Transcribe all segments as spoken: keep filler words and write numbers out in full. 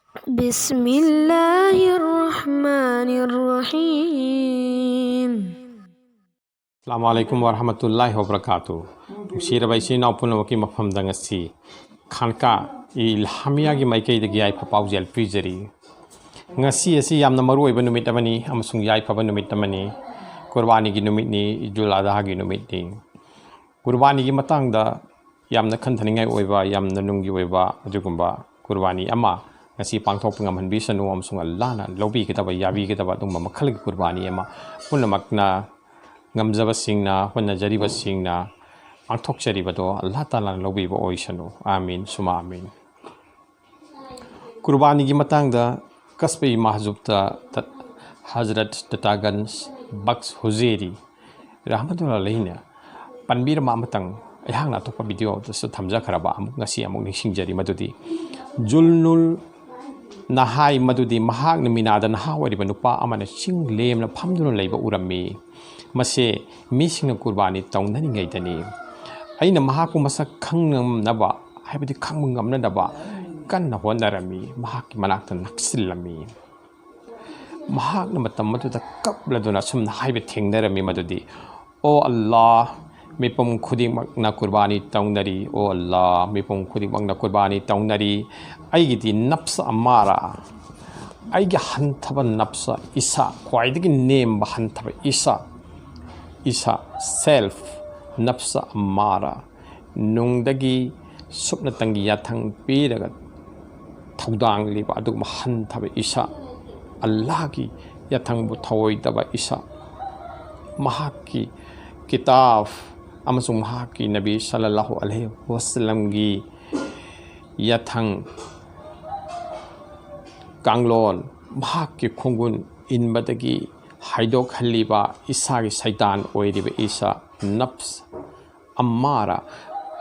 بسم الله الرحمن الرحيم. ꯑꯁꯂꯥꯃꯨ ꯑꯂꯥꯏꯀꯨꯝ ꯋꯥꯔꯍꯃꯇꯨꯜꯂꯥꯍꯤ ꯋꯥꯕꯔꯀꯥꯇꯨ꯫ ꯅꯨꯡꯁꯤꯔꯕ ꯏꯆꯤꯟ ꯏꯅꯥꯎ ꯄꯨꯝꯅꯃꯛꯀꯤ ꯃꯐꯝꯗ ꯉꯁꯤ ꯈꯥꯟꯀꯥ ꯏ ꯏꯜꯍꯥꯃꯤꯌꯥꯒꯤ ꯃꯥꯏꯀꯩꯗꯒꯤ ꯌꯥꯏꯐ ꯄꯥꯎꯖꯦꯜ ꯄꯤꯖꯔꯤ꯫ ꯉꯁꯤ ꯑꯁꯤ ꯌꯥꯝꯅ ꯃꯔꯨ ꯑꯣꯏꯕ ꯅꯨꯃꯤꯠ ꯑꯃꯅꯤ ꯑꯃꯁꯨꯡ ꯌꯥꯏꯐꯕ ꯅꯨꯃꯤꯠ ꯑꯃꯅꯤ꯫ ꯀꯨꯔꯕꯥꯅꯤꯒꯤ ꯅꯨꯃꯤꯠꯅꯤ, ꯏꯗꯨꯜ ꯑꯗꯥꯒꯤ ꯅꯨꯃꯤꯠꯅꯤ꯫ ꯀꯨꯔꯕꯥꯅꯤꯒꯤ ꯃꯇꯥꯡꯗ ꯌꯥꯝꯅ ꯈꯟꯊꯅꯤꯡꯉꯥꯏ ꯑꯣꯏꯕ, ꯌꯥꯝꯅ ꯅꯨꯡꯒꯤ ꯑꯣꯏꯕ ꯑꯗꯨꯒꯨꯝꯕ ꯀꯨꯔꯕꯥꯅꯤ ꯑꯃ ꯉꯁꯤ ꯄꯥꯡꯊꯣꯛꯄ ꯉꯝꯍꯟꯕꯤꯁꯅꯨ ꯑꯃꯁꯨꯡ ꯑꯜꯂꯥꯍꯅ ꯂꯧꯕꯤꯒꯗꯕ, ꯌꯥꯕꯤꯒꯗꯕ ꯑꯗꯨꯒꯨꯝꯕ ꯃꯈꯜꯒꯤ ꯀꯨꯔꯕꯥꯅꯤ ꯑꯃ ꯄꯨꯝꯅꯃꯛꯅ, ꯉꯝꯖꯕꯁꯤꯡꯅ, ꯍꯣꯠꯅꯖꯔꯤꯕꯁꯤꯡꯅ ꯄꯥꯡꯊꯣꯛꯆꯔꯤꯕꯗꯣ ꯑꯜꯂꯥꯍ ꯇꯥꯂꯥꯅ ꯂꯧꯕꯤꯕ ꯑꯣꯏꯁꯅꯨ꯫ ꯑꯥꯃꯤꯟ ꯁꯨꯃꯥ ꯑꯥꯃꯤꯟ꯫ ꯀꯨꯔꯕꯥꯅꯤꯒꯤ ꯃꯇꯥꯡꯗ ꯀꯁꯕ-ꯏ ꯃꯥꯍꯖꯨꯕꯇ ꯇ-, ꯍꯖꯔꯠ ꯇꯇꯥꯒꯟꯖ ꯕꯛꯁ ꯍꯨꯖꯦꯔꯤ ꯔꯍꯃꯇꯨꯜꯂꯥꯍꯤꯅ ꯄꯟꯕꯤꯔꯝꯕ ꯑꯃꯇꯪ ꯑꯩꯍꯥꯛꯅ ꯑꯇꯣꯞꯄ ꯚꯤꯗꯤꯑꯣꯗꯁꯨ ꯊꯝꯖꯈ꯭ꯔꯕ ꯑꯃꯨꯛ ꯉꯁꯤ ꯑꯃꯨꯛ ꯅꯤꯡꯁꯤꯡꯖꯔꯤ꯫ ꯃꯗꯨꯗꯤ ꯖꯨꯜꯅꯨꯜ ꯅꯍꯥꯏ, ꯃꯗꯨꯗꯤ ꯃꯍꯥꯛꯅ ꯃꯤꯅꯥꯗ ꯅꯍꯥ ꯑꯣꯏꯔꯤꯕ ꯅꯨꯄꯥ ꯑꯃꯅ ꯆꯤꯡ ꯂꯦꯝꯅ ꯐꯝꯗꯨꯅ ꯂꯩꯕ ꯎꯔꯝꯃꯤ꯫ ꯃꯁꯦ ꯃꯤꯁꯤꯡꯅ ꯀꯨꯔꯕꯥꯅꯤ ꯇꯧꯅꯔꯤꯉꯩꯗꯅꯤ꯫ ꯑꯩꯅ ꯃꯍꯥꯛꯄꯨ ꯃꯁꯛ ꯈꯪꯉꯝꯅꯕ, ꯍꯥꯏꯕꯗꯤ ꯈꯪꯕ ꯉꯝꯅꯅꯕ ꯀꯟꯅ ꯍꯣꯠꯅꯔꯝꯃꯤ꯫ ꯃꯍꯥꯛꯀꯤ ꯃꯅꯥꯛꯇ ꯅꯛꯁꯤꯜꯂꯝꯃꯤ꯫ ꯃꯍꯥꯛꯅ ꯃꯇꯝ ꯑꯗꯨꯗ ꯀꯞꯂꯗꯨꯅ ꯑꯁꯨꯝꯅ ꯍꯥꯏꯕ ꯊꯦꯡꯅꯔꯝꯃꯤ ꯃꯗꯨꯗꯤ, "ꯑꯣ ꯑꯜꯂꯥꯍ, ꯃꯤꯄꯨꯝ ꯈꯨꯗꯤꯡꯃꯛꯅ ꯀꯨꯔꯕꯥꯅꯤ ꯇꯧꯅꯔꯤ꯫ ꯑꯣ ꯑꯜꯂꯥꯍ, ꯃꯤꯄꯨꯝ ꯈꯨꯗꯤꯡꯃꯛꯅ ꯀꯨꯔꯕꯥꯅꯤ ꯇꯧꯅꯔꯤ꯫ ꯑꯩꯒꯤꯗꯤ ꯅꯞꯁ ꯑꯃꯥꯔꯥ, ꯑꯩꯒꯤ ꯍꯟꯊꯕ ꯅꯞꯁ, ꯏꯁꯥ, ꯈ꯭ꯋꯥꯏꯗꯒꯤ ꯅꯦꯝꯕ ꯍꯟꯊꯕ ꯏꯁꯥ, ꯏꯁꯥ, self, ꯅꯞꯁ ꯑꯃꯥꯔꯥ, ꯅꯨꯡꯗꯒꯤ ꯁꯨꯞꯅꯇꯪꯒꯤ ꯌꯥꯊꯪ ꯄꯤꯔꯒ ꯊꯧꯗꯥꯡꯂꯤꯕ ꯑꯗꯨꯒꯨꯝꯕ ꯍꯟꯊꯕ ꯏꯁꯥ, ꯑꯜꯂꯥꯍꯒꯤ ꯌꯥꯊꯪꯕꯨ ꯊꯧꯑꯣꯏꯗꯕ ꯏꯁꯥ, ꯃꯍꯥꯛꯀꯤ ꯀꯤꯇꯥꯕ ꯑꯃꯁꯨꯡ ꯃꯍꯥꯛꯀꯤ ꯅꯕꯤ ꯁꯜꯂꯜꯂꯥꯍꯨ ꯑꯂꯩꯍꯤ ꯋꯥꯁꯜꯂꯝꯒꯤ ꯌꯥꯊꯪ ꯀꯥꯡꯂꯣꯟ, ꯃꯍꯥꯛꯀꯤ ꯈꯣꯡꯒꯨꯟ ꯏꯟꯕꯗꯒꯤ ꯍꯥꯏꯗꯣꯛꯍꯜꯂꯤꯕ ꯏꯁꯥꯒꯤ ꯁꯩꯇꯥꯟ ꯑꯣꯏꯔꯤꯕ ꯏꯁꯥ, ꯅꯞꯁ ꯑꯝꯃꯥꯔꯥ,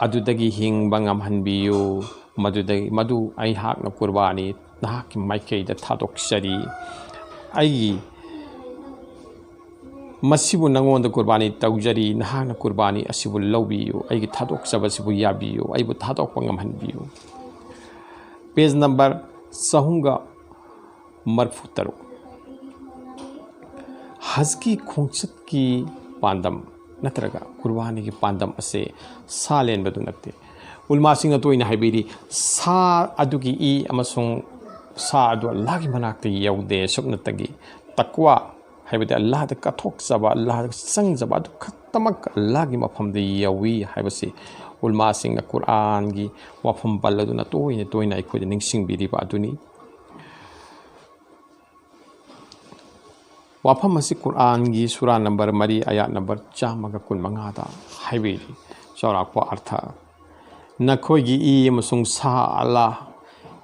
ꯑꯗꯨꯗꯒꯤ ꯍꯤꯡꯕ ꯉꯝꯍꯟꯕꯤꯌꯨ꯫ ꯃꯗꯨꯗꯒꯤ, ꯃꯗꯨ ꯑꯩꯍꯥꯛꯅ ꯀꯨꯔꯕꯥꯅꯤ ꯅꯍꯥꯛꯀꯤ ꯃꯥꯏꯀꯩꯗ ꯊꯥꯗꯣꯛꯆꯔꯤ꯫ ꯑꯩꯒꯤ ꯃꯁꯤꯕꯨ ꯅꯉꯣꯟꯗ ꯀꯨꯔꯕꯥꯅꯤ ꯇꯧꯖꯔꯤ꯫ ꯅꯍꯥꯛꯅ ꯀꯨꯔꯕꯥꯅꯤ ꯑꯁꯤꯕꯨ ꯂꯧꯕꯤꯌꯨ꯫ ꯑꯩꯒꯤ ꯊꯥꯗꯣꯛꯆꯕꯁꯤꯕꯨ ꯌꯥꯕꯤꯌꯨ꯫ ꯑꯩꯕꯨ ꯊꯥꯗꯣꯛꯄ ꯉꯝꯍꯟꯕꯤꯌꯨ꯫ Page number ꯆꯍꯨꯝꯒ ꯃꯔꯤꯐꯨ ꯇꯔꯨꯛ꯫ ꯍꯖꯀꯤ ꯈꯣꯡꯆꯠꯀꯤ ꯄꯥꯟꯗꯝ ꯅꯠꯇ꯭ꯔꯒ ꯀꯨꯔꯕꯥꯅꯤꯒꯤ ꯄꯥꯟꯗꯝ ꯑꯁꯦ ꯁꯥ ꯂꯦꯟꯕꯗꯨ ꯅꯠꯇꯦ꯫ ꯎꯂꯃꯥꯁꯤꯡꯅ ꯇꯣꯏꯅ ꯍꯥꯏꯕꯤꯔꯤ, ꯁꯥ ꯑꯗꯨꯒꯤ ꯏ ꯑꯃꯁꯨꯡ ꯁꯥ ꯑꯗꯨ ꯑꯜꯂꯥꯍꯒꯤ ꯃꯅꯥꯛꯇ ꯌꯧꯗꯦ, ꯁꯨꯞꯅꯇꯒꯤ ꯇꯛꯋꯥ ꯍꯥꯏꯕꯗꯤ ꯑꯜꯂꯥꯍꯗ ꯀꯠꯊꯣꯛꯆꯕ, ꯑꯜꯂꯥꯍꯗ ꯆꯪꯖꯕ ꯑꯗꯨ ꯈꯛꯇꯃꯛ ꯑꯜꯂꯥꯍꯒꯤ ꯃꯐꯝꯗ ꯌꯧꯏ ꯍꯥꯏꯕꯁꯤ ꯎꯂꯃꯥꯁꯤꯡꯅ ꯀꯨꯔꯥꯟꯒꯤ ꯋꯥꯐꯝ ꯄꯜꯂꯗꯨꯅ ꯇꯣꯏꯅ ꯇꯣꯏꯅ ꯑꯩꯈꯣꯏꯗ ꯅꯤꯡꯁꯤꯡꯕꯤꯔꯤꯕ ꯑꯗꯨꯅꯤ꯫ ꯋꯥꯐꯝ ꯑꯁꯤ ꯀꯨꯔꯥꯟꯒꯤ ꯁꯨꯔꯥ ꯅꯝꯕꯔ ꯃꯔꯤ, ꯑꯌꯥꯠ ꯅꯝꯕꯔ ꯆꯥꯝꯃꯒ ꯀꯨꯟꯃꯉꯥꯗ ꯍꯥꯏꯕꯤꯔꯤ꯫ ꯆꯥꯎꯔꯥꯛꯄ ꯑꯔꯊ: ꯅꯈꯣꯏꯒꯤ ꯏ ꯑꯃꯁꯨꯡ ꯁꯥ ꯑꯜꯂꯥꯍ,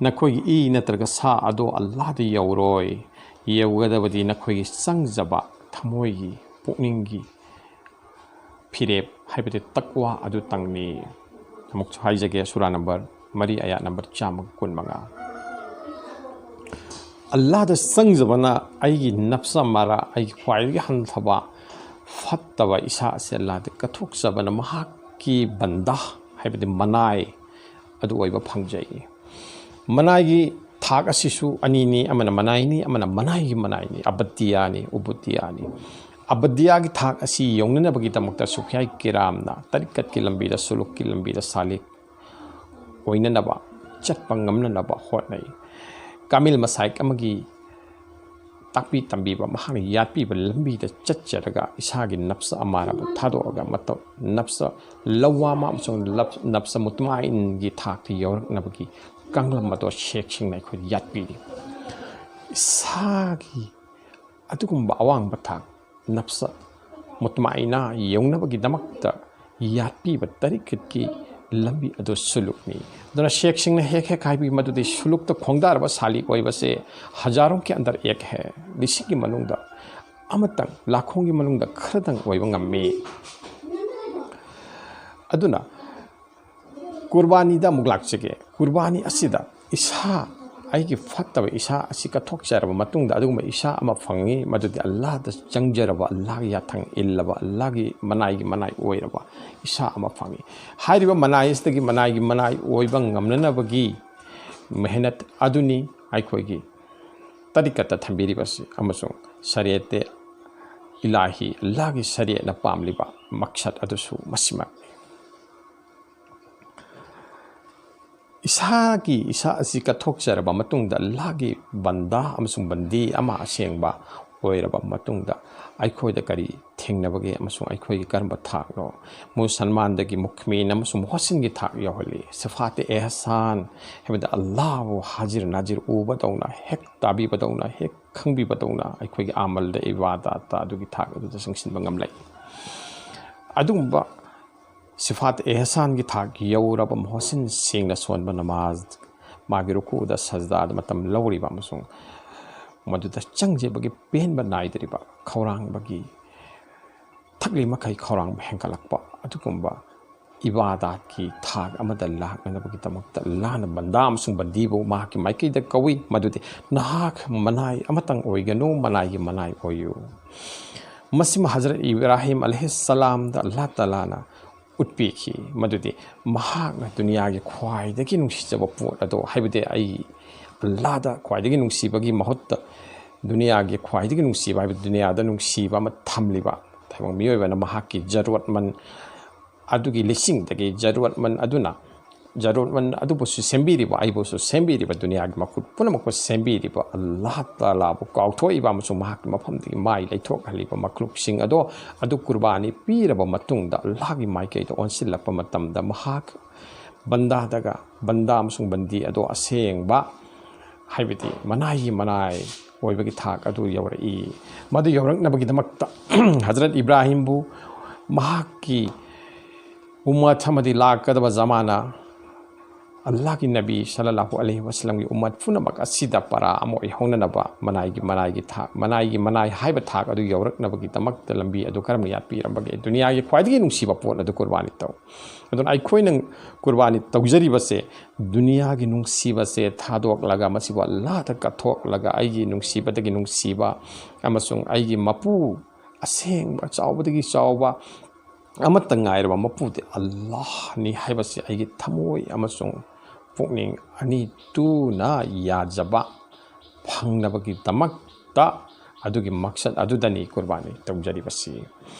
ꯅꯈꯣꯏꯒꯤ ꯏ ꯅꯠꯇ꯭ꯔꯒ ꯁꯥ ꯑꯗꯣ ꯑꯜꯂꯥꯍꯗ ꯌꯧꯔꯣꯏ꯫ ꯌꯧꯒꯗꯕꯗꯤ ꯅꯈꯣꯏꯒꯤ ꯆꯪꯖꯕ ꯊꯃꯣꯏꯒꯤ, ꯄꯨꯛꯅꯤꯡꯒꯤ ꯐꯤꯔꯦꯞ, ꯍꯥꯏꯕꯗꯤ ꯇꯛꯋꯥ ꯑꯗꯨꯇꯪꯅꯤ꯫ ꯑꯃꯨꯛꯁꯨ ꯍꯥꯏꯖꯒꯦ, ꯁꯨꯔꯥ ꯅꯝꯕꯔ ꯃꯔꯤ, ꯑꯌꯥꯠ ꯅꯝꯕꯔ ꯆꯥꯝꯃꯒ ꯀꯨꯟꯃꯉꯥ꯫ ꯑꯜꯂꯥꯍꯗ ꯆꯪꯖꯕꯅ ꯑꯩꯒꯤ ꯅꯞꯁ ꯑꯃꯥꯔꯥ, ꯑꯩꯒꯤ ꯈ꯭ꯋꯥꯏꯗꯒꯤ ꯍꯟꯊꯕ ꯐꯠꯇꯕ ꯏꯁꯥ ꯑꯁꯤ ꯑꯜꯂꯥꯍꯗ ꯀꯠꯊꯣꯛꯆꯕꯅ ꯃꯍꯥꯛꯀꯤ ꯕꯟꯗꯥ, ꯍꯥꯏꯕꯗꯤ ꯃꯅꯥꯏ ꯑꯗꯨ ꯑꯣꯏꯕ ꯐꯪꯖꯩ꯫ ꯃꯅꯥꯏꯒꯤ ꯊꯥꯛ ꯑꯁꯤꯁꯨ ꯑꯅꯤꯅꯤ, ꯑꯃꯅ ꯃꯅꯥꯏꯅꯤ, ꯑꯃꯅ ꯃꯅꯥꯏꯒꯤ ꯃꯅꯥꯏꯅꯤ, ꯑꯕꯗꯤꯌꯥꯅꯤ, ꯎꯕꯨꯗꯤꯌꯥꯅꯤ꯫ ꯑꯕꯗꯤꯌꯥꯒꯤ ꯊꯥꯛ ꯑꯁꯤ ꯌꯧꯅꯅꯕꯒꯤꯗꯃꯛꯇ ꯁꯨꯐꯤꯌꯥꯏ ꯀꯤꯔꯥꯝꯅ ꯇꯔꯤꯀꯠꯀꯤ ꯂꯝꯕꯤꯗ, ꯁꯨꯂꯨꯛꯀꯤ ꯂꯝꯕꯤꯗ ꯁꯥꯂꯤꯛ ꯑꯣꯏꯅꯅꯕ, ꯆꯠꯄ ꯉꯝꯅꯅꯕ ꯍꯣꯠꯅꯩ꯫ ꯀꯥꯃꯤꯜ ꯃꯁꯥꯏꯛ ꯑꯃꯒꯤ ꯇꯥꯛꯄꯤ ꯇꯝꯕꯤꯕ, ꯃꯍꯥꯛꯅ ꯌꯥꯠꯄꯤꯕ ꯂꯝꯕꯤꯗ ꯆꯠꯆꯔꯒ ꯏꯁꯥꯒꯤ ꯅꯞꯁ ꯑꯃꯥꯔꯥꯕꯨ ꯊꯥꯗꯣꯛꯑꯒ ꯃꯇꯧ ꯅꯞꯁ ꯂꯋꯥꯃ ꯑꯃꯁꯨꯡ ꯂꯞ-, ꯅꯞꯁ ꯃꯨꯇꯃꯥꯏꯟꯒꯤ ꯊꯥꯛꯇ ꯌꯧꯔꯛꯅꯕꯒꯤ ꯀꯥꯡꯂꯝ ꯑꯗꯣ ꯁꯦꯈꯁꯤꯡꯅ ꯑꯩꯈꯣꯏꯗ ꯌꯥꯠꯄꯤꯔꯤ꯫ ꯏꯁꯥꯒꯤ ꯑꯗꯨꯒꯨꯝꯕ ꯑꯋꯥꯡꯕ ꯊꯥꯛ ꯅꯞꯁ ꯃꯨꯇꯃꯥꯏꯅꯥ ꯌꯧꯅꯕꯒꯤꯗꯃꯛꯇ ꯌꯥꯠꯄꯤꯕ ꯇꯔꯤꯀꯠꯀꯤ ꯂꯝꯕꯤ ꯑꯗꯨ ꯁꯨꯂꯨꯛꯅꯤ꯫ ꯑꯗꯨꯅ ꯁꯦꯈꯁꯤꯡꯅ ꯍꯦꯛ ꯍꯦꯛ ꯍꯥꯏꯕꯤ ꯃꯗꯨꯗꯤ ꯁꯨꯂꯨꯛꯇ ꯈꯣꯡꯗꯥꯔꯕ ꯁꯥꯂꯤꯛ ꯑꯣꯏꯕꯁꯦ ꯍꯖꯥꯔꯣꯡ ꯀꯦ ꯑꯟꯗꯔ ꯑꯦꯛ ꯍꯦ, ꯂꯤꯁꯤꯡꯒꯤ ꯃꯅꯨꯡꯗ ꯑꯃꯇꯪ, ꯂꯥꯈꯣꯡꯒꯤ ꯃꯅꯨꯡꯗ ꯈꯔꯗꯪ ꯑꯣꯏꯕ ꯉꯝꯃꯤ꯫ ꯑꯗꯨꯅ ꯀꯨꯔꯕꯥꯅꯤꯗ ꯑꯃꯨꯛ ꯂꯥꯛꯆꯒꯦ꯫ ꯀꯨꯔꯕꯥꯅꯤ ꯑꯁꯤꯗ ꯏꯁꯥ, ꯑꯩꯒꯤ ꯐꯠꯇꯕ ꯏꯁꯥ ꯑꯁꯤ ꯀꯠꯊꯣꯛꯆꯔꯕ ꯃꯇꯨꯡꯗ ꯑꯗꯨꯒꯨꯝꯕ ꯏꯁꯥ ꯑꯃ ꯐꯪꯉꯤ, ꯃꯗꯨꯗꯤ ꯑꯜꯂꯥꯍꯗ ꯆꯪꯖꯔꯕ, ꯑꯜꯂꯥꯍꯒꯤ ꯌꯥꯊꯪ ꯏꯜꯂꯕ, ꯑꯜꯂꯥꯍꯒꯤ ꯃꯅꯥꯏꯒꯤ ꯃꯅꯥꯏ ꯑꯣꯏꯔꯕ ꯏꯁꯥ ꯑꯃ ꯐꯪꯉꯤ꯫ ꯍꯥꯏꯔꯤꯕ ꯃꯅꯥꯏ ꯑꯁꯤꯗꯒꯤ ꯃꯅꯥꯏꯒꯤ ꯃꯅꯥꯏ ꯑꯣꯏꯕ ꯉꯝꯅꯅꯕꯒꯤ ꯃꯦꯍꯅꯠ ꯑꯗꯨꯅꯤ ꯑꯩꯈꯣꯏꯒꯤ ꯇꯔꯤꯀꯠꯇ ꯊꯝꯕꯤꯔꯤꯕꯁꯤ꯫ ꯑꯃꯁꯨꯡ ꯁꯔꯤꯌꯠꯇꯦ ꯏꯂꯥꯍꯤ, ꯑꯜꯂꯥꯍꯒꯤ ꯁꯔꯤꯌꯠꯅ ꯄꯥꯝꯂꯤꯕ ꯃꯛꯁꯠ ꯑꯗꯨꯁꯨ ꯃꯁꯤꯃꯛꯅꯤ꯫ ꯏꯁꯥꯒꯤ ꯏꯁꯥ ꯑꯁꯤ ꯀꯠꯊꯣꯛꯆꯔꯕ ꯃꯇꯨꯡꯗ, ꯑꯜꯂꯥꯍꯒꯤ ꯕꯟꯗꯥ ꯑꯃꯁꯨꯡ ꯕꯟꯗꯤ ꯑꯃ ꯑꯁꯦꯡꯕ ꯑꯣꯏꯔꯕ ꯃꯇꯨꯡꯗ, ꯑꯩꯈꯣꯏꯗ ꯀꯔꯤ ꯊꯦꯡꯅꯕꯒꯦ ꯑꯃꯁꯨꯡ ꯑꯩꯈꯣꯏꯒꯤ ꯀꯔꯝꯕ ꯊꯥꯛꯅꯣ? ꯃꯨꯁꯜꯃꯥꯟꯗꯒꯤ ꯃꯨꯛꯃꯤꯟ ꯑꯃꯁꯨꯡ ꯃꯨꯍꯁꯤꯟꯒꯤ ꯊꯥꯛ ꯌꯧꯍꯜꯂꯤ꯫ ꯁꯤꯐꯥꯠ ꯑꯦꯍꯁꯥꯟ ꯍꯥꯏꯕꯗ, ꯑꯜꯂꯥꯍꯕꯨ ꯍꯥꯖꯤꯔ ꯅꯥꯖꯤꯔ ꯎꯕꯗꯧꯅ, ꯍꯦꯛ ꯇꯥꯕꯤꯕꯗꯧꯅ, ꯍꯦꯛ ꯈꯪꯕꯤꯕꯗꯧꯅ, ꯑꯩꯈꯣꯏꯒꯤ ꯑꯃꯜꯗ, ꯏꯕꯥꯗꯥꯠꯇ ꯑꯗꯨꯒꯤ ꯊꯥꯛ ꯑꯗꯨꯗ ꯆꯪꯁꯤꯟꯕ ꯉꯝꯂꯛꯏ꯫ ꯑꯗꯨꯒꯨꯝꯕ ꯁꯤꯐꯥꯠ ꯑꯦꯍꯁꯥꯟꯒꯤ ꯊꯥꯛ ꯌꯧꯔꯕ ꯃꯨꯍꯁꯤꯟꯁꯤꯡꯅ ꯁꯣꯟꯕ ꯅꯃꯥꯖ, ꯃꯥꯒꯤ ꯔꯨꯀꯨꯗ, ꯁꯖꯗꯥꯗ ꯃꯇꯝ ꯂꯧꯔꯤꯕ ꯑꯃꯁꯨꯡ ꯃꯗꯨꯗ ꯆꯪꯖꯕꯒꯤ ꯄꯦꯟꯕ ꯅꯥꯏꯗ꯭ꯔꯤꯕ ꯈꯧꯔꯥꯡꯕꯒꯤ ꯊꯛꯂꯤ ꯃꯈꯩ ꯈꯧꯔꯥꯡꯕ ꯍꯦꯟꯒꯠꯂꯛꯄ, ꯑꯗꯨꯒꯨꯝꯕ ꯏꯕꯥꯗꯥꯠꯀꯤ ꯊꯥꯛ ꯑꯃꯗ ꯂꯥꯛꯅꯅꯕꯒꯤꯗꯃꯛꯇ ꯑꯜꯂꯥꯍꯅ ꯕꯟꯗꯥ ꯑꯃꯁꯨꯡ ꯕꯟꯗꯤꯕꯨ ꯃꯍꯥꯛꯀꯤ ꯃꯥꯏꯀꯩꯗ ꯀꯧꯏ, ꯃꯗꯨꯗꯤ, "ꯅꯍꯥꯛ ꯃꯅꯥꯏ ꯑꯃꯇꯪ ꯑꯣꯏꯒꯅꯨ, ꯃꯅꯥꯏꯒꯤ ꯃꯅꯥꯏ ꯑꯣꯏꯌꯨ"꯫ ꯃꯁꯤꯃ ꯍꯖꯔꯠ ꯏꯕ꯭ꯔꯥꯍꯤꯝ ꯑꯂꯩꯍꯤꯁꯁꯂꯥꯝꯗ ꯑꯜꯂꯥꯍ ꯇꯥꯂꯥꯅ ꯎꯠꯄꯤꯈꯤ, ꯃꯗꯨꯗꯤ ꯃꯍꯥꯛꯅ ꯗꯨꯅꯤꯌꯥꯒꯤ ꯈ꯭ꯋꯥꯏꯗꯒꯤ ꯅꯨꯡꯁꯤꯖꯕ ꯄꯣꯠ ꯑꯗꯣ, ꯍꯥꯏꯕꯗꯤ ꯑꯩ ꯑꯜꯂꯥꯍꯗ ꯈ꯭ꯋꯥꯏꯗꯒꯤ ꯅꯨꯡꯁꯤꯕꯒꯤ ꯃꯍꯨꯠꯇ ꯗꯨꯅꯤꯌꯥꯒꯤ ꯈ꯭ꯋꯥꯏꯗꯒꯤ ꯅꯨꯡꯁꯤꯕ, ꯍꯥꯏꯕꯗꯤ ꯗꯨꯅꯤꯌꯥꯗ ꯅꯨꯡꯁꯤꯕ ꯑꯃ ꯊꯝꯂꯤꯕ ꯇꯥꯏꯕꯪ ꯃꯤꯑꯣꯏꯕꯅ ꯃꯍꯥꯛꯀꯤ ꯖꯔꯨꯔꯠꯃꯟ ꯑꯗꯨꯒꯤ ꯂꯤꯁꯤꯡꯗꯒꯤ ꯖꯔꯨꯔꯠꯃꯟ ꯑꯗꯨꯅ, ꯖꯔꯨꯔꯠꯃꯟ ꯑꯗꯨꯕꯨꯁꯨ ꯁꯦꯝꯕꯤꯔꯤꯕ, ꯑꯩꯕꯨꯁꯨ ꯁꯦꯝꯕꯤꯔꯤꯕ, ꯗꯨꯅꯤꯌꯥꯒꯤ ꯃꯈꯨꯠ ꯄꯨꯝꯅꯃꯛꯄꯨ ꯁꯦꯝꯕꯤꯔꯤꯕ ꯑꯜꯂꯥꯍ ꯇꯥꯂꯥꯕꯨ ꯀꯥꯎꯊꯣꯛꯏꯕ ꯑꯃꯁꯨꯡ ꯃꯍꯥꯛꯀꯤ ꯃꯐꯝꯗꯒꯤ ꯃꯥꯏ ꯂꯩꯊꯣꯛꯍꯜꯂꯤꯕ ꯃꯈꯂꯨꯛꯁꯤꯡ ꯑꯗꯣ, ꯑꯗꯨ ꯀꯨꯔꯕꯥꯅꯤ ꯄꯤꯔꯕ ꯃꯇꯨꯡꯗ ꯑꯜꯂꯥꯍꯒꯤ ꯃꯥꯏꯀꯩꯗ ꯑꯣꯟꯁꯤꯜꯂꯛꯄ ꯃꯇꯝꯗ, ꯃꯍꯥꯛ ꯕꯟꯗꯥꯗꯒ, ꯕꯟꯗꯥ ꯑꯃꯁꯨꯡ ꯕꯟꯗꯤ ꯑꯗꯣ ꯑꯁꯦꯡꯕ, ꯍꯥꯏꯕꯗꯤ ꯃꯅꯥꯏꯒꯤ ꯃꯅꯥꯏ ꯑꯣꯏꯕꯒꯤ ꯊꯥꯛ ꯑꯗꯨ ꯌꯧꯔꯛꯏ꯫ ꯃꯗꯨ ꯌꯧꯔꯛꯅꯕꯒꯤꯗꯃꯛꯇ ꯍꯖꯔꯠ ꯏꯕ꯭ꯔꯥꯍꯤꯝꯕꯨ ꯃꯍꯥꯛꯀꯤ ꯎꯝꯃꯠ ꯑꯃꯗꯤ ꯂꯥꯛꯀꯗꯕ ꯖꯃꯥꯅꯥ, ꯑꯜꯂꯥꯍꯒꯤ ꯅꯕꯤ ꯁꯜꯂꯜꯂꯥꯍꯨ ꯑꯂꯩꯍꯤ ꯋꯁꯜꯂꯝꯒꯤ ꯎꯝꯃꯠ ꯄꯨꯝꯅꯃꯛ ꯑꯁꯤꯗ ꯄꯔꯥ ꯑꯃ ꯑꯣꯏꯍꯧꯅꯅꯕ ꯃꯅꯥꯏꯒꯤ, ꯃꯅꯥꯏꯒꯤ ꯊꯥꯛ, ꯃꯅꯥꯏꯒꯤ ꯃꯅꯥꯏ ꯍꯥꯏꯕ ꯊꯥꯛ ꯑꯗꯨ ꯌꯧꯔꯛꯅꯕꯒꯤꯗꯃꯛꯇ ꯂꯝꯕꯤ ꯑꯗꯨ ꯀꯔꯝꯅ ꯌꯥꯠꯄꯤꯔꯝꯕꯒꯦ? ꯗꯨꯅꯤꯌꯥꯒꯤ ꯈ꯭ꯋꯥꯏꯗꯒꯤ ꯅꯨꯡꯁꯤꯕ ꯄꯣꯠ ꯑꯗꯨ ꯀꯨꯔꯕꯥꯅꯤ ꯇꯧ꯫ ꯑꯗꯨꯅ ꯑꯩꯈꯣꯏꯅ ꯀꯨꯔꯕꯥꯅꯤ ꯇꯧꯖꯔꯤꯕꯁꯦ, ꯗꯨꯅꯤꯌꯥꯒꯤ ꯅꯨꯡꯁꯤꯕꯁꯦ ꯊꯥꯗꯣꯛꯂꯒ, ꯃꯁꯤꯕꯨ ꯑꯜꯂꯥꯍꯗ ꯀꯠꯊꯣꯛꯂꯒ, ꯑꯩꯒꯤ ꯅꯨꯡꯁꯤꯕꯗꯒꯤ ꯅꯨꯡꯁꯤꯕ ꯑꯃꯁꯨꯡ ꯑꯩꯒꯤ ꯃꯄꯨ ꯑꯁꯦꯡꯕ, ꯆꯥꯎꯕꯗꯒꯤ ꯆꯥꯎꯕ, ꯑꯃꯠꯇ ꯉꯥꯏꯔꯕ ꯃꯄꯨꯗꯤ ꯑꯜꯂꯥꯍꯅꯤ ꯍꯥꯏꯕꯁꯤ ꯑꯩꯒꯤ ꯊꯃꯣꯏ ꯑꯃꯁꯨꯡ ꯄꯨꯛꯅꯤꯡ ꯑꯅꯤ ꯇꯨꯅ ꯌꯥꯖꯕ ꯐꯪꯅꯕꯒꯤꯗꯃꯛꯇ ꯑꯗꯨꯒꯤ ꯃꯛꯁꯠ ꯑꯗꯨꯗꯅꯤ ꯀꯨꯔꯕꯥꯅꯤ ꯇꯧꯖꯔꯤꯕꯁꯤ꯫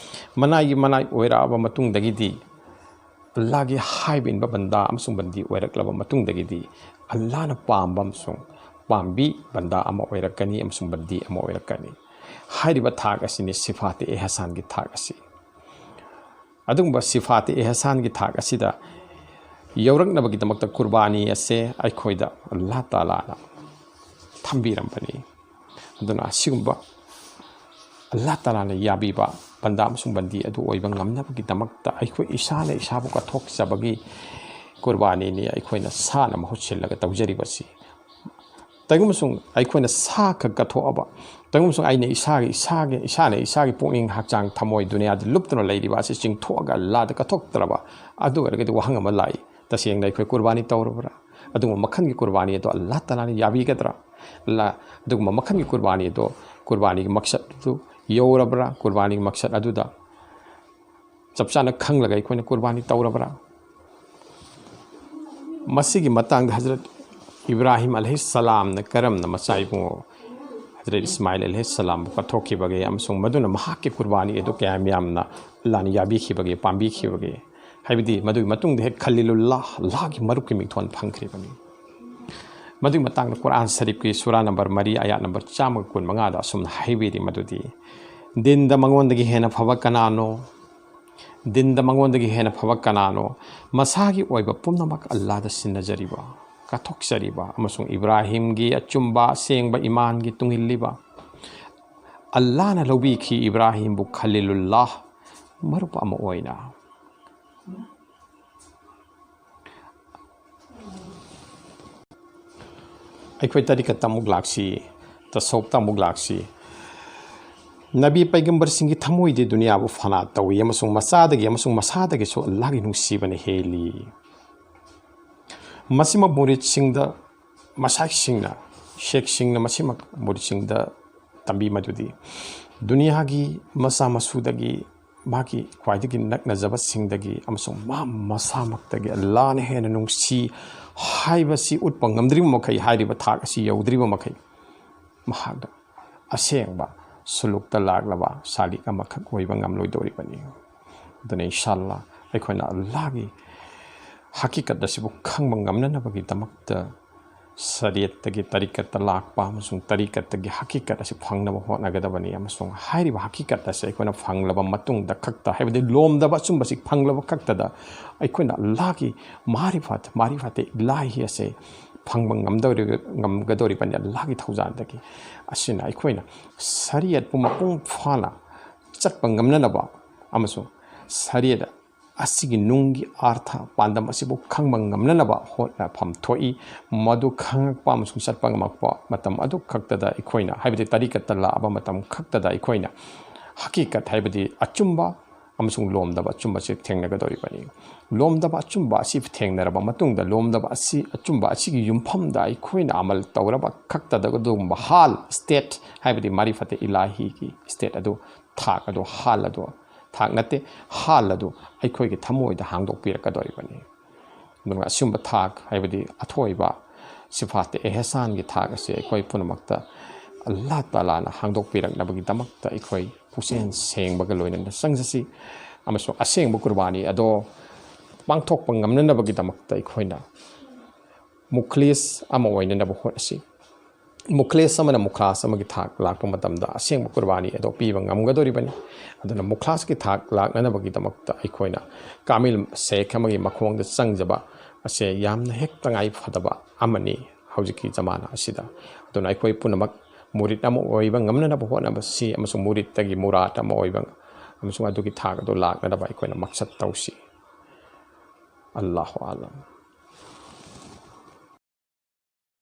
ꯃꯅꯥꯏꯒꯤ ꯃꯅꯥꯏ ꯑꯣꯏꯔꯛꯑꯕ ꯃꯇꯨꯡꯗꯒꯤꯗꯤ, ꯑꯜꯂꯥꯍꯒꯤ ꯍꯥꯏꯕ ꯏꯟꯕ ꯕꯟꯗꯥ ꯑꯃꯁꯨꯡ ꯕꯟꯗꯤ ꯑꯣꯏꯔꯛꯂꯕ ꯃꯇꯨꯡꯗꯒꯤꯗꯤ, ꯑꯜꯂꯥꯍꯅ ꯄꯥꯝꯕ ꯑꯃꯁꯨꯡ ꯄꯥꯝꯕꯤ ꯕꯟꯗꯥ ꯑꯃ ꯑꯣꯏꯔꯛꯀꯅꯤ ꯑꯃꯁꯨꯡ ꯕꯟꯗꯤ ꯑꯃ ꯑꯣꯏꯔꯛꯀꯅꯤ꯫ ꯍꯥꯏꯔꯤꯕ ꯊꯥꯛ ꯑꯁꯤꯅꯤ ꯁꯤꯐꯥꯇꯦ ꯑꯦꯍꯁꯥꯟꯒꯤ ꯊꯥꯛ ꯑꯁꯤ꯫ ꯑꯗꯨꯒꯨꯝꯕ ꯁꯤꯐꯥꯇꯦ ꯑꯦꯍꯁꯥꯟꯒꯤ ꯊꯥꯛ ꯑꯁꯤꯗ ꯌꯧꯔꯛꯅꯕꯒꯤꯗꯃꯛꯇ ꯀꯨꯔꯕꯥꯅꯤ ꯑꯁꯦ ꯑꯩꯈꯣꯏꯗ ꯑꯜꯂꯥꯍ ꯇꯥꯂꯥꯅ ꯊꯝꯕꯤꯔꯝꯕꯅꯤ꯫ ꯑꯗꯨꯅ ꯑꯁꯤꯒꯨꯝꯕ ꯑꯜꯂꯥꯍ ꯇꯥꯂꯥꯅ ꯌꯥꯕꯤꯕ ꯕꯟꯗꯥ ꯑꯃꯁꯨꯡ ꯕꯟꯗꯤ ꯑꯗꯨ ꯑꯣꯏꯕ ꯉꯝꯅꯕꯒꯤꯗꯃꯛꯇ ꯑꯩꯈꯣꯏ ꯏꯁꯥꯅ ꯏꯁꯥꯕꯨ ꯀꯠꯊꯣꯛꯆꯕꯒꯤ ꯀꯨꯔꯕꯥꯅꯤꯅꯤ ꯑꯩꯈꯣꯏꯅ ꯁꯥꯅ ꯃꯍꯨꯠ ꯁꯤꯜꯂꯒ ꯇꯧꯖꯔꯤꯕꯁꯤ꯫ ꯀꯩꯒꯨꯝꯕ ꯁꯨꯝ ꯑꯩꯈꯣꯏꯅ ꯁꯥ ꯈꯛ ꯀꯠꯊꯣꯛꯑꯕ, ꯀꯩꯒꯨꯝꯕ ꯁꯨꯝ ꯑꯩꯅ ꯏꯁꯥꯒꯤ, ꯏꯁꯥꯒꯤ, ꯏꯁꯥꯅ ꯏꯁꯥꯒꯤ ꯄꯨꯛꯅꯤꯡ, ꯍꯛꯆꯥꯡ, ꯊꯃꯣꯏ, ꯗꯨꯅꯤꯌꯥꯗ ꯂꯨꯞꯇꯨꯅ ꯂꯩꯔꯤꯕ ꯑꯁꯤ ꯆꯤꯡꯊꯣꯛꯑꯒ ꯑꯜꯂꯥꯗ ꯀꯠꯊꯣꯛꯇ꯭ꯔꯕ, ꯑꯗꯨ ꯑꯣꯏꯔꯒꯗꯤ ꯋꯥꯍꯪ ꯑꯃ ꯂꯥꯛꯏ, ꯇꯁꯦꯡꯅ ꯑꯩꯈꯣꯏ ꯀꯨꯔꯕꯥꯅꯤ ꯇꯧꯔꯕ꯭ꯔꯥ? ꯑꯗꯨꯒꯨꯝꯕ ꯃꯈꯜꯒꯤ ꯀꯨꯔꯕꯥꯅꯤ ꯑꯗꯣ ꯑꯜꯂꯥꯍ ꯇꯥꯂꯥꯅ ꯌꯥꯕꯤꯒꯗ꯭ꯔꯥ? ꯑꯜꯂꯥ, ꯑꯗꯨꯒꯨꯝꯕ ꯃꯈꯜꯒꯤ ꯀꯨꯔꯕꯥꯅꯤ ꯑꯗꯣ, ꯀꯨꯔꯕꯥꯅꯤꯒꯤ ꯃꯛꯁꯠ ꯑꯗꯨ ꯌꯧꯔꯕ꯭ꯔꯥ? ꯀꯨꯔꯕꯥꯅꯤꯒꯤ ꯃꯛꯁꯠ ꯑꯗꯨꯗ ꯆꯞ ꯆꯥꯅ ꯈꯪꯂꯒ ꯑꯩꯈꯣꯏꯅ ꯀꯨꯔꯕꯥꯅꯤ ꯇꯧꯔꯕ꯭ꯔꯥ? ꯃꯁꯤꯒꯤ ꯃꯇꯥꯡꯗ ꯍꯖꯔꯠ ꯏꯕ꯭ꯔꯥꯍꯤꯝ ꯑꯂꯩꯍꯤꯁꯁꯂꯥꯝꯅ ꯀꯔꯝꯅ ꯃꯆꯥ ꯏꯕꯨꯡꯉꯣ ꯍꯖꯔꯠ ꯏꯁꯃꯥꯏꯜ ꯑꯂꯩꯍꯤꯁꯁꯂꯥꯝꯕꯨ ꯀꯠꯊꯣꯛꯈꯤꯕꯒꯦ ꯑꯃꯁꯨꯡ ꯃꯗꯨꯅ ꯃꯍꯥꯛꯀꯤ ꯀꯨꯔꯕꯥꯅꯤ ꯑꯗꯨ ꯀꯌꯥꯝ ꯌꯥꯝꯅ ꯑꯜꯂꯥꯍꯅ ꯌꯥꯕꯤꯈꯤꯕꯒꯦ, ꯄꯥꯝꯕꯤꯈꯤꯕꯒꯦ? ꯍꯥꯏꯕꯗꯤ ꯃꯗꯨꯒꯤ ꯃꯇꯨꯡꯗ ꯍꯦꯛ ꯈꯂꯤꯂꯨꯜꯂꯥꯍ, ꯑꯜꯂꯥꯍꯒꯤ ꯃꯔꯨꯞꯀꯤ ꯃꯤꯡꯊꯣꯜ ꯐꯪꯈ꯭ꯔꯤꯕꯅꯤ꯫ ꯃꯗꯨꯒꯤ ꯃꯇꯥꯡꯗ ꯀꯨꯔꯥꯟ ꯁꯔꯤꯐꯀꯤ ꯁꯨꯔꯥ ꯅꯝꯕꯔ ꯃꯔꯤ, ꯑꯌꯥꯠ ꯅꯝꯕꯔ ꯆꯥꯝꯃꯒ ꯀꯨꯟ ꯃꯉꯥꯗ ꯑꯁꯨꯝꯅ ꯍꯥꯏꯕꯤꯔꯤ ꯃꯗꯨꯗꯤ, ꯗꯤꯟꯗ ꯃꯉꯣꯟꯗꯒꯤ ꯍꯦꯟꯅ ꯐꯕ ꯀꯅꯥꯅꯣ? ꯗꯤꯟꯗ ꯃꯉꯣꯟꯗꯒꯤ ꯍꯦꯟꯅ ꯐꯕ ꯀꯅꯥꯅꯣ? ꯃꯁꯥꯒꯤ ꯑꯣꯏꯕ ꯄꯨꯝꯅꯃꯛ ꯑꯜꯂꯥꯍꯗ ꯁꯤꯟꯅꯖꯔꯤꯕ, ꯀꯠꯊꯣꯛꯆꯔꯤꯕ ꯑꯃꯁꯨꯡ ꯏꯕ꯭ꯔꯥꯍꯤꯝꯒꯤ ꯑꯆꯨꯝꯕ ꯑꯁꯦꯡꯕ ꯏꯃꯥꯟꯒꯤ ꯇꯨꯡꯏꯜꯂꯤꯕ꯫ ꯑꯜꯂꯥꯍꯅ ꯂꯧꯕꯤꯈꯤ ꯏꯕ꯭ꯔꯥꯍꯤꯝꯕꯨ ꯈꯂꯤꯂꯨꯜꯂꯥꯍ, ꯃꯔꯨꯞ ꯑꯃ ꯑꯣꯏꯅ꯫ ꯑꯩꯈꯣꯏ ꯇꯔꯤꯀꯠꯇ ꯑꯃꯨꯛ ꯂꯥꯛꯁꯤ, ꯇꯁꯧꯐꯇ ꯑꯃꯨꯛ ꯂꯥꯛꯁꯤ꯫ ꯅꯕꯤ ꯄꯩꯒꯝꯕꯔꯁꯤꯡꯒꯤ ꯊꯃꯣꯏꯗꯤ ꯗꯨꯅꯤꯌꯥꯕꯨ ꯐꯅꯥ ꯇꯧꯏ ꯑꯃꯁꯨꯡ ꯃꯆꯥꯗꯒꯤ ꯑꯃꯁꯨꯡ ꯃꯁꯥꯗꯒꯤꯁꯨ ꯑꯜꯂꯥꯍꯒꯤ ꯅꯨꯡꯁꯤꯕꯅ ꯍꯦꯜꯂꯤ꯫ ꯃꯁꯤꯃꯛ ꯃꯨꯔꯤꯗꯁꯤꯡꯗ, ꯃꯁꯥꯏꯁꯤꯡꯅ, ꯁꯦꯈꯁꯤꯡꯅ ꯃꯁꯤꯃꯛ ꯃꯨꯔꯤꯗꯁꯤꯡꯗ ꯇꯝꯕꯤ ꯃꯗꯨꯗꯤ ꯗꯨꯅꯤꯌꯥꯒꯤ ꯃꯆꯥ ꯃꯁꯨꯗꯒꯤ ꯃꯥꯒꯤ ꯈ꯭ꯋꯥꯏꯗꯒꯤ ꯅꯛꯅꯖꯕꯁꯤꯡꯗꯒꯤ ꯑꯃꯁꯨꯡ ꯃꯥ ꯃꯁꯥꯃꯛꯇꯒꯤ ꯑꯜꯂꯥꯅ ꯍꯦꯟꯅ ꯅꯨꯡꯁꯤ ꯍꯥꯏꯕꯁꯤ ꯎꯠꯄ ꯉꯝꯗ꯭ꯔꯤꯕ ꯃꯈꯩ, ꯍꯥꯏꯔꯤꯕ ꯊꯥꯛ ꯑꯁꯤ ꯌꯧꯗ꯭ꯔꯤꯕ ꯃꯈꯩ, ꯃꯍꯥꯛꯅ ꯑꯁꯦꯡꯕ ꯁꯨꯂꯨꯛꯇ ꯂꯥꯛꯂꯕ ꯁꯥꯂꯤꯛ ꯑꯃꯈꯛ ꯑꯣꯏꯕ ꯉꯝꯂꯣꯏꯗꯧꯔꯤꯕꯅꯤ꯫ ꯑꯗꯨꯅ ꯏꯟꯁꯥꯜꯂꯥ ꯑꯩꯈꯣꯏꯅ ꯑꯜꯂꯥꯒꯤ ꯍꯀꯤꯀꯠ ꯑꯁꯤꯕꯨ ꯈꯪꯕ ꯉꯝꯅꯅꯕꯒꯤꯗꯃꯛꯇ ꯁꯔꯤꯌꯠꯇꯒꯤ ꯇꯔꯤꯀꯠꯇ ꯂꯥꯛꯄ ꯑꯃꯁꯨꯡ ꯇꯔꯤꯀꯠꯇꯒꯤ ꯍꯀꯤꯀꯠ ꯑꯁꯤ ꯐꯪꯅꯕ ꯍꯣꯠꯅꯒꯗꯕꯅꯤ꯫ ꯑꯃꯁꯨꯡ ꯍꯥꯏꯔꯤꯕ ꯍꯀꯤꯀꯠ ꯑꯁꯤ ꯑꯩꯈꯣꯏꯅ ꯐꯪꯂꯕ ꯃꯇꯨꯡꯗ ꯈꯛꯇ, ꯍꯥꯏꯕꯗꯤ ꯂꯣꯝꯗꯕ ꯑꯆꯨꯝꯕꯁꯤ ꯐꯪꯂꯕ ꯈꯛꯇꯗ ꯑꯩꯈꯣꯏꯅ ꯑꯜꯂꯥꯒꯤ ꯃꯥꯔꯤꯐꯠ, ꯃꯥꯔꯤꯐꯠꯇ ꯏꯂꯥꯍꯤ ꯑꯁꯦ ꯐꯪꯕ ꯉꯝꯗꯧꯔꯤ-, ꯉꯝꯒꯗꯧꯔꯤꯕꯅꯤ ꯑꯜꯂꯥꯒꯤ ꯊꯧꯖꯥꯜꯗꯒꯤ꯫ ꯑꯁꯤꯅ ꯑꯩꯈꯣꯏꯅ ꯁꯔꯤꯌꯠꯄꯨ ꯃꯄꯨꯡ ꯐꯥꯅ ꯆꯠꯄ ꯉꯝꯅꯅꯕ ꯑꯃꯁꯨꯡ ꯁꯔꯤꯌꯠ ꯑꯁꯤꯒꯤ ꯅꯨꯡꯒꯤ ꯑꯥꯔꯊ ꯄꯥꯟꯗꯝ ꯑꯁꯤꯕꯨ ꯈꯪꯕ ꯉꯝꯅꯅꯕ ꯍꯣꯠꯅꯐꯝ ꯊꯣꯛꯏ꯫ ꯃꯗꯨ ꯈꯪꯉꯛꯄ ꯑꯃꯁꯨꯡ ꯆꯠꯄ ꯉꯝꯃꯛꯄ ꯃꯇꯝ ꯑꯗꯨ ꯈꯛꯇꯗ ꯑꯩꯈꯣꯏꯅ, ꯍꯥꯏꯕꯗꯤ ꯇꯔꯤꯀꯠꯇ ꯂꯥꯛꯑꯕ ꯃꯇꯝ ꯈꯛꯇꯗ ꯑꯩꯈꯣꯏꯅ ꯍꯀꯤꯀꯠ, ꯍꯥꯏꯕꯗꯤ ꯑꯆꯨꯝꯕ ꯑꯃꯁꯨꯡ ꯂꯣꯝꯗꯕ ꯑꯆꯨꯝꯕꯁꯤ ꯊꯦꯡꯅꯒꯗꯧꯔꯤꯕꯅꯤ꯫ ꯂꯣꯝꯗꯕ ꯑꯆꯨꯝꯕ ꯑꯁꯤ ꯊꯦꯡꯅꯔꯕ ꯃꯇꯨꯡꯗ, ꯂꯣꯝꯗꯕ ꯑꯁꯤ ꯑꯆꯨꯝꯕ ꯑꯁꯤꯒꯤ ꯌꯨꯝꯐꯝꯗ ꯑꯩꯈꯣꯏꯅ ꯑꯃꯜ ꯇꯧꯔꯕ ꯈꯛꯇꯗ ꯑꯗꯨꯒꯨꯝꯕ ꯍꯥꯜ, ꯁ꯭ꯇꯦꯠ, ꯍꯥꯏꯕꯗꯤ ꯃꯥꯔꯤꯐꯠꯇ ꯏꯂꯥꯍꯤꯒꯤ ꯁ꯭ꯇꯦꯠ ꯑꯗꯨ, ꯊꯥꯛ ꯑꯗꯨ, ꯍꯥꯜ ꯑꯗꯨ, ꯊꯥꯛ ꯅꯠꯇꯦ, ꯍꯥꯜ ꯑꯗꯨ ꯑꯩꯈꯣꯏꯒꯤ ꯊꯃꯣꯏꯗ ꯍꯥꯡꯗꯣꯛꯄꯤꯔꯛꯀꯗꯧꯔꯤꯕꯅꯤ꯫ ꯑꯗꯨꯒ ꯑꯁꯤꯒꯨꯝꯕ ꯊꯥꯛ, ꯍꯥꯏꯕꯗꯤ ꯑꯊꯣꯏꯕ ꯁꯤꯐꯥꯠꯇ ꯑꯦꯍꯁꯥꯟꯒꯤ ꯊꯥꯛ ꯑꯁꯤ ꯑꯩꯈꯣꯏ ꯄꯨꯝꯅꯃꯛꯇ ꯑꯜꯂꯥ ꯇꯥꯂꯥꯅ ꯍꯥꯡꯗꯣꯛꯄꯤꯔꯛꯅꯕꯒꯤꯗꯃꯛꯇ ꯑꯩꯈꯣꯏ ꯄꯨꯛꯆꯦꯜ ꯁꯦꯡꯕꯒ ꯂꯣꯏꯅꯅ ꯆꯪꯖꯁꯤ꯫ ꯑꯃꯁꯨꯡ ꯑꯁꯦꯡꯕ ꯀꯨꯔꯕꯥꯅꯤ ꯑꯗꯣ ꯄꯥꯡꯊꯣꯛꯄ ꯉꯝꯅꯅꯕꯒꯤꯗꯃꯛꯇ ꯑꯩꯈꯣꯏꯅ ꯃꯨꯈ꯭ꯂꯤꯁ ꯑꯃ ꯑꯣꯏꯅꯅꯕ ꯍꯣꯠꯅꯁꯤ꯫ ꯃꯨꯈ꯭ꯂꯤꯁ ꯑꯃꯅ ꯃꯨꯈ꯭ꯂꯥꯁ ꯑꯃꯒꯤ ꯊꯥꯛ ꯂꯥꯛꯄ ꯃꯇꯝꯗ ꯑꯁꯦꯡꯕ ꯀꯨꯔꯕꯥꯅꯤ ꯑꯗꯣ ꯄꯤꯕ ꯉꯝꯒꯗꯧꯔꯤꯕꯅꯤ꯫ ꯑꯗꯨꯅ ꯃꯨꯈ꯭ꯂꯥꯁꯀꯤ ꯊꯥꯛ ꯂꯥꯛꯅꯅꯕꯒꯤꯗꯃꯛꯇ ꯑꯩꯈꯣꯏꯅ ꯀꯥꯃꯤꯜ ꯁꯦꯈ ꯑꯃꯒꯤ ꯃꯈꯣꯡꯗ ꯆꯪꯖꯕ ꯑꯁꯦ ꯌꯥꯝꯅ ꯍꯦꯛ ꯇꯉꯥꯏ ꯐꯗꯕ ꯑꯃꯅꯤ ꯍꯧꯖꯤꯛꯀꯤ ꯖꯃꯥꯅꯥ ꯑꯁꯤꯗ꯫ ꯑꯗꯨꯅ ꯑꯩꯈꯣꯏ ꯄꯨꯝꯅꯃꯛ ꯃꯨꯔꯤꯠ ꯑꯃ ꯑꯣꯏꯕ ꯉꯝꯅꯅꯕ ꯍꯣꯠꯅꯕꯁꯤ ꯑꯃꯁꯨꯡ ꯃꯨꯔꯤꯠꯇꯒꯤ ꯃꯨꯔꯥꯠ ꯑꯃ ꯑꯣꯏꯕ ꯑꯃꯁꯨꯡ ꯑꯗꯨꯒꯤ ꯊꯥꯛ ꯑꯗꯨ ꯂꯥꯛꯅꯅꯕ ꯑꯩꯈꯣꯏꯅ ꯃꯛꯁꯠ ꯇꯧꯁꯤ꯫ ꯑꯜꯂꯥꯍꯨ ꯑꯥꯂꯝ꯫